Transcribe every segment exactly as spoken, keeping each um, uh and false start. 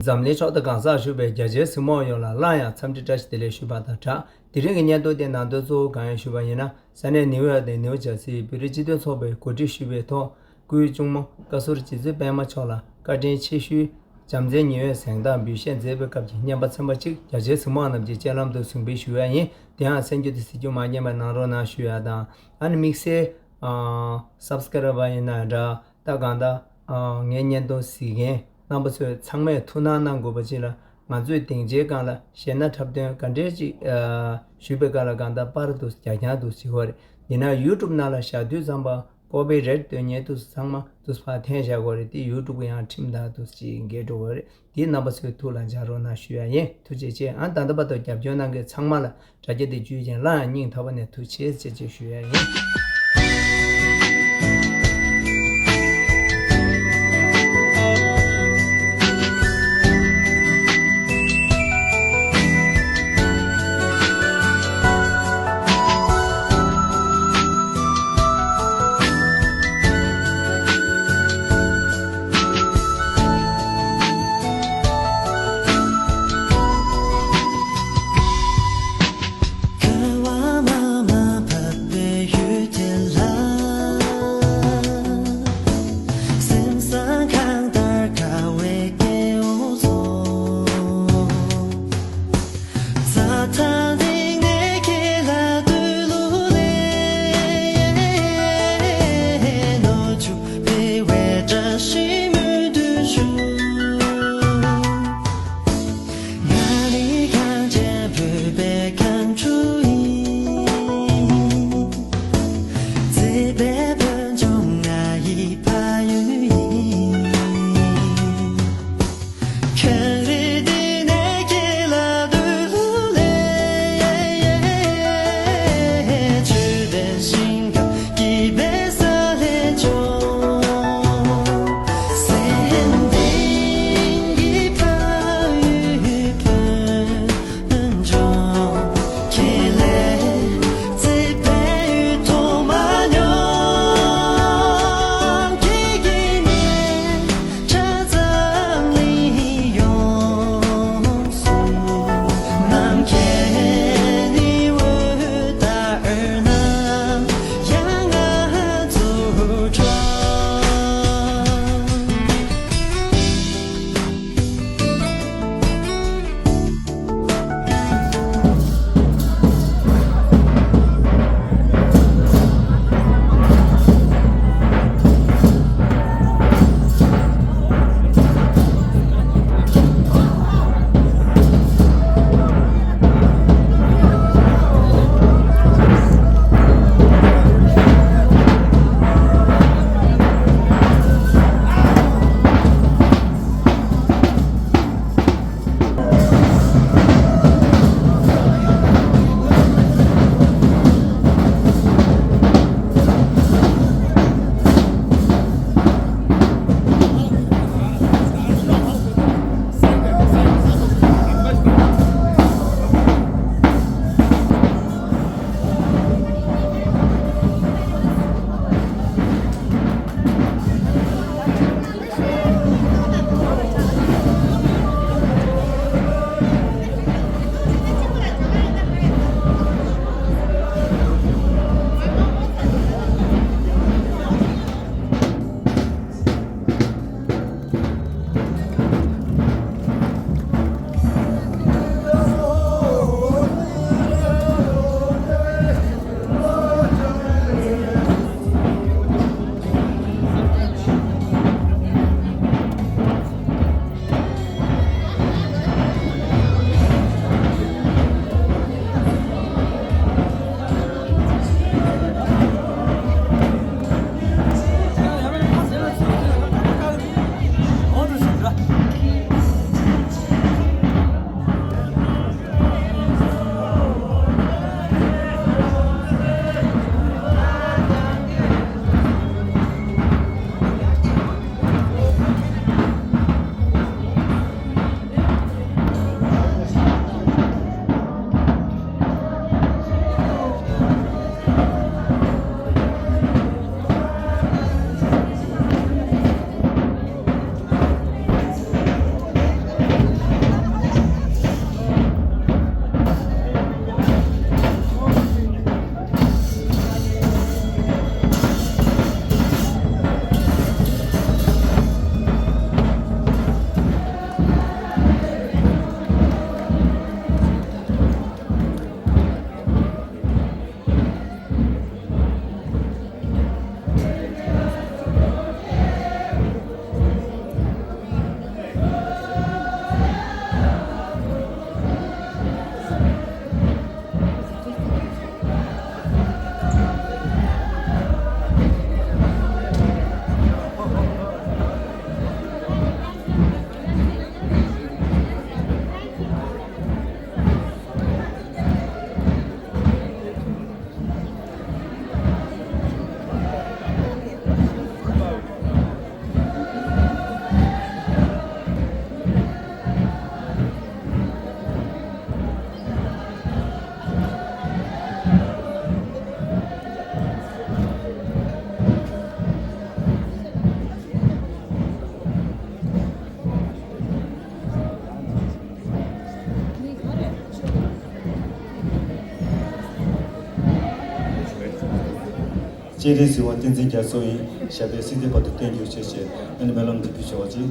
འཛམ་གླིང་ཕྱོགས་མཐའ་གང་སར་བཞུགས་པའི་རྒྱ་ཆེའི་གཟིགས་མོ་བ་ཡོངས་ལ་སླར་ཡང་འཚམས་འདྲི་བཀྲ་ཤིས་བདེ་ལེགས་ཞུས་པ་དང་སྦྲགས། དེ་རིང་གི་བརྙན་ཐུང་དེ་ནང་དོན་གཙོ་བོ་གང་ཡིན་ཞུས་པ་ཡིན་ན། ས་གནས་ནིའུ་ཡོག་ནས་ནིའུ་ཇར་སིའི་བོད་རིགས་སྤྱི་མཐུན་ཚོགས་པས་གོ་སྒྲིག་ཞུས་པའི་ཐོག་སྐུའི་གཅུང་མོ་བཀའ་ཟུར་རྗེ་བཙུན་པད་མ་མཆོག་ལ་བཀའ་དྲིན་ཆེ་ཞུའི་བྱམས་བརྩེའི་ཉི་འོད་གཟེངས་རྟགས་འབུལ་བཞེས་མཛད་པའི་སྐབས་ཀྱི་བརྙན་པར་ཚན་པ་གཅིག་རྒྱ་ཆེའི་གཟིགས་མོ་བ་རྣམས་ཀྱི་སྤྱན་ལམ་དུ་གཟིགས་འབུལ་ཞུ་ཡ་ཡིན། དེའང་གསན་རྒྱུ་དང་གཟིགས་རྒྱུ་མ་བསྙེལ་བ་གནང་རོགས་གནང་ཞུ་ཡ་དང་། ཨ་ནི་དམིགས་བསལ་ཨ་སབ་སི་ཀ་རའི་བར་ཡིན་ན་འདྲ། ད་གང་ལྟར་ཨ་ངའི་བརྙན་ཐུང་གཟིགས་མཁན་རྣམ་པ་ཚོས་ཚང་མས་ཐུགས་སྣང་གནང་དགོས་པ་ཅིག་ལ། ང་ཚོས་སྡིངས་ཆའི་སྒང་ལ་གཞས་སྣ་འཁྲབ་སྟོན་ག་འདྲས་ཅིག་ཨ་ཞུས་པའི་སྐབས་ལ་གང་ལྟར་པར་དུ་རྒྱག་རྐྱང་དུ་བྱེད་དགོས་རེད། ཡིན་ན་ཡུ་ཊུབ་ནང་ལ་བཞག་དུས་ཙམ་པ་ཀོ་པི་རེ་ཊི་འདོན་མཁན་དུ་ཚང་མ་དུ་ཕར་འཐེན་བཞག་དགོས་རེད། དེ་ཡུ་ཊུབ་ཡང་ཁྲིམས་དང་དུ་ཅིག་འགལ་འགྲོ་གི་རེད། དེ་རྣམ་པ་ཚོའི་ཐུགས་ལ་འཇགས་རོགས་གནང་ཞུ་ཡ་ཡིན། ཐུགས་རྗེ་ཆེ། ཨ་ད་ལྟ་བར་དུ་རྒྱབ་སྐྱོར་གནང་མཁན་ཚང་མ་ལ་དྲ་རྒྱ་འདི་བརྒྱུད་བྱས་སླར་ཡང་སྙིང་ཐག་པ་ནས་ཐུགས་རྗེ་ཆེ་ཞེས་ཞུ་ཡ་ཡིན། སྤྱན་རས་གཟིགས་དབང་བསྟན་འཛིན་རྒྱ་མཚོ་ཡི་ཞབས་པད་སྲིད་མཐའི་བར་དུ་བརྟན་གྱུར་ཅིག་ཞེས་ཨ་ནི་སྨོན་ལམ་འདི་ཕུལ་ཆོག་ཅིག།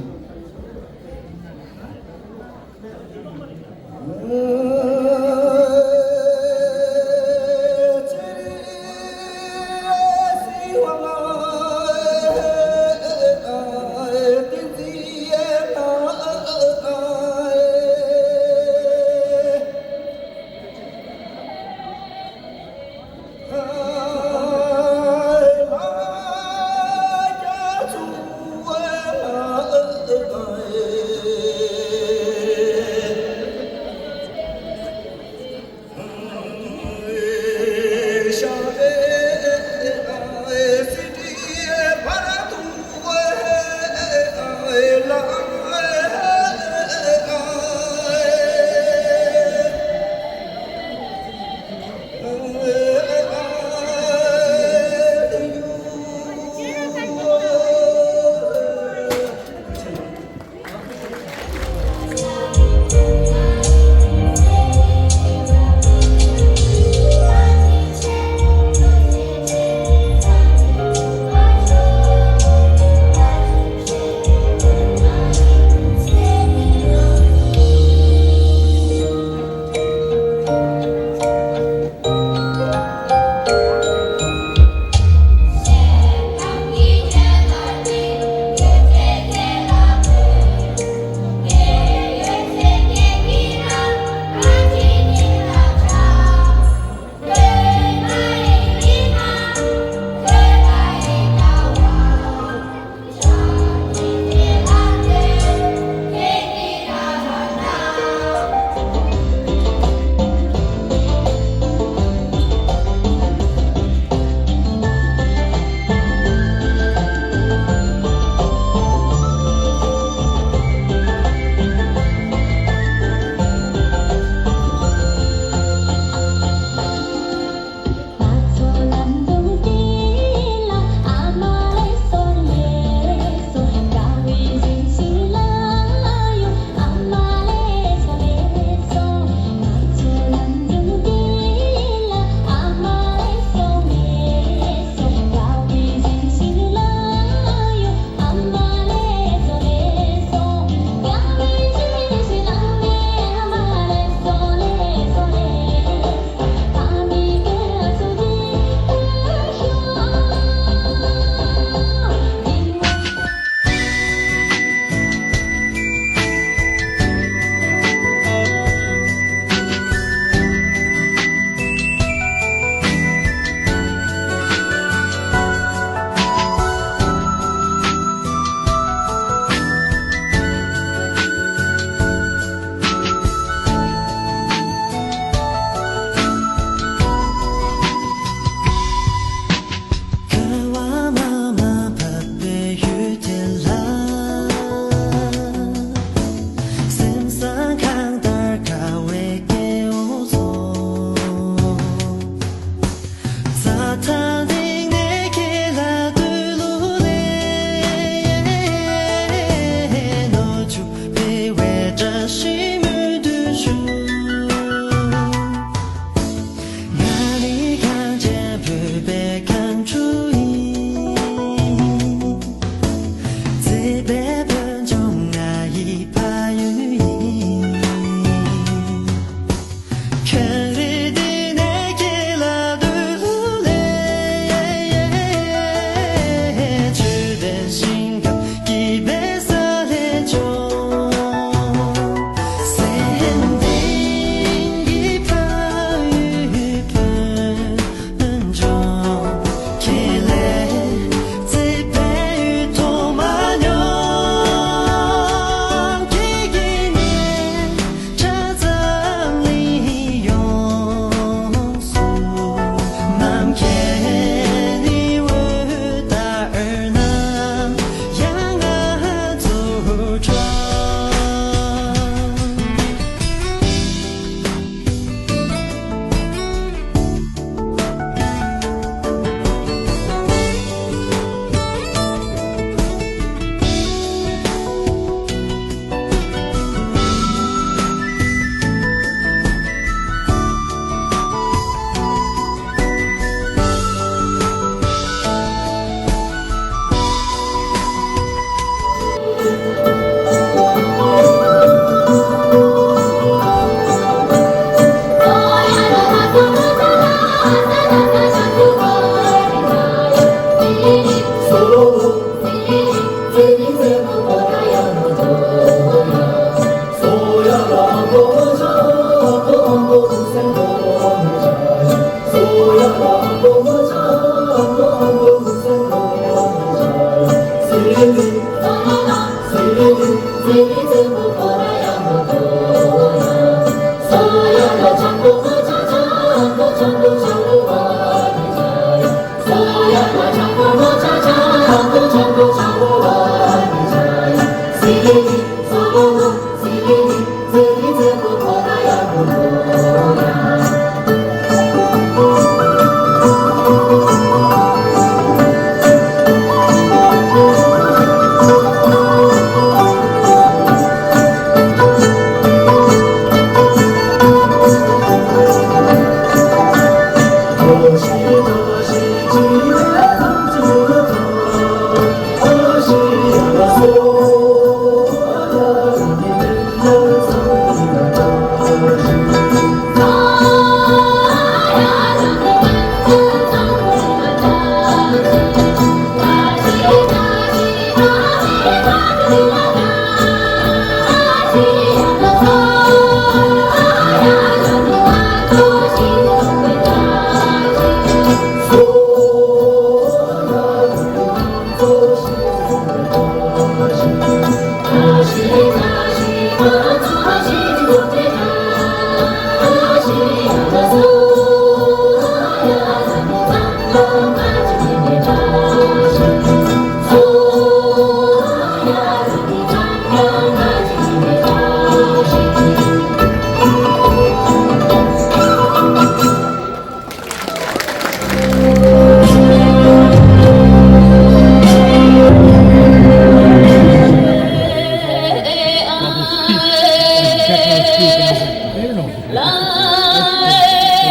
I don't know. What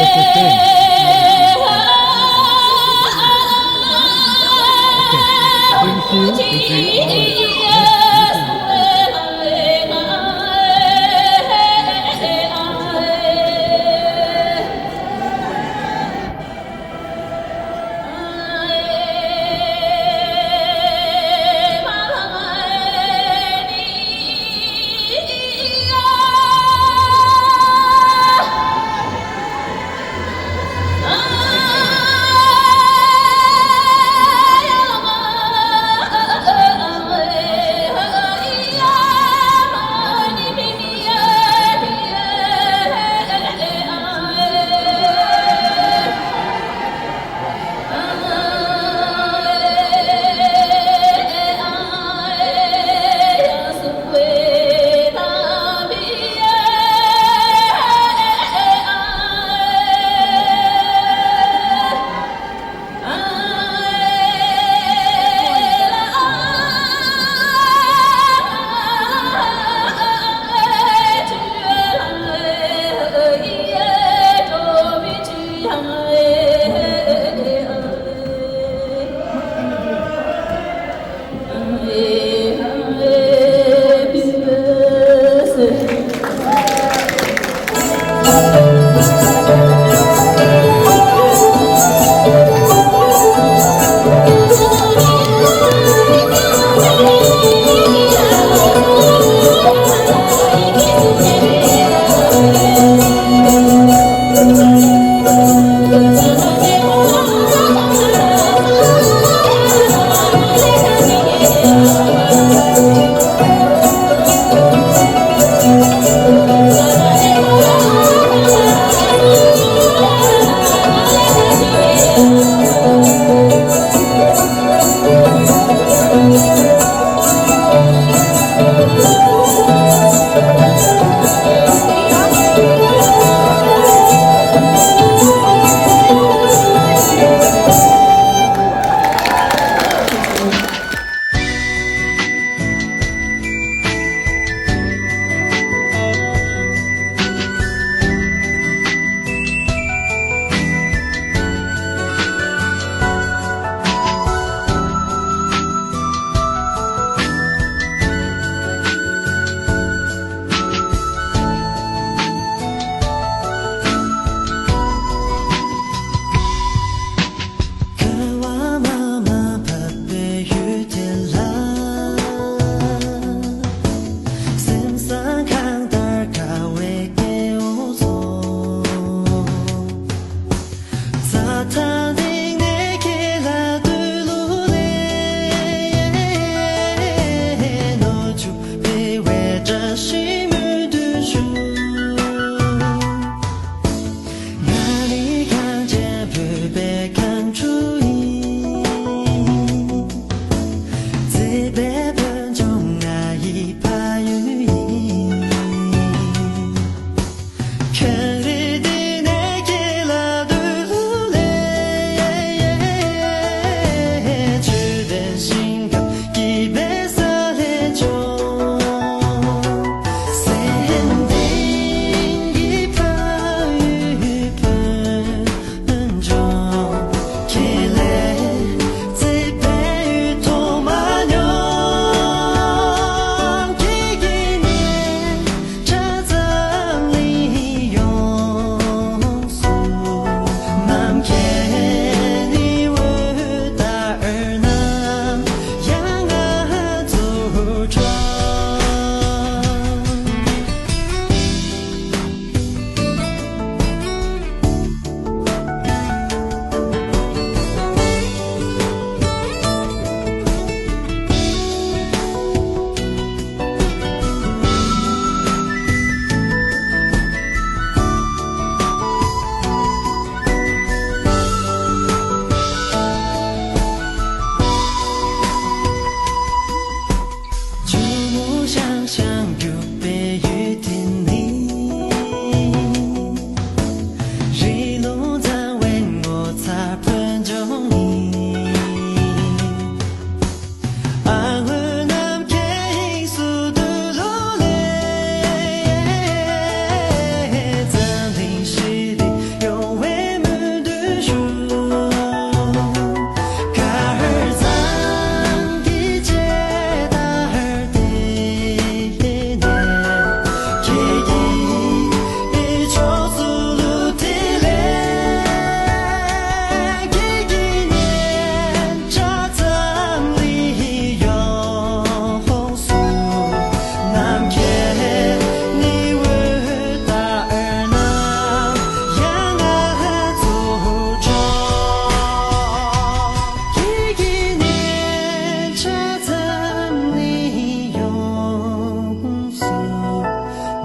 is the thing? Okay. Thank you. Thank you. All right.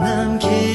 ནམ་མཁའི་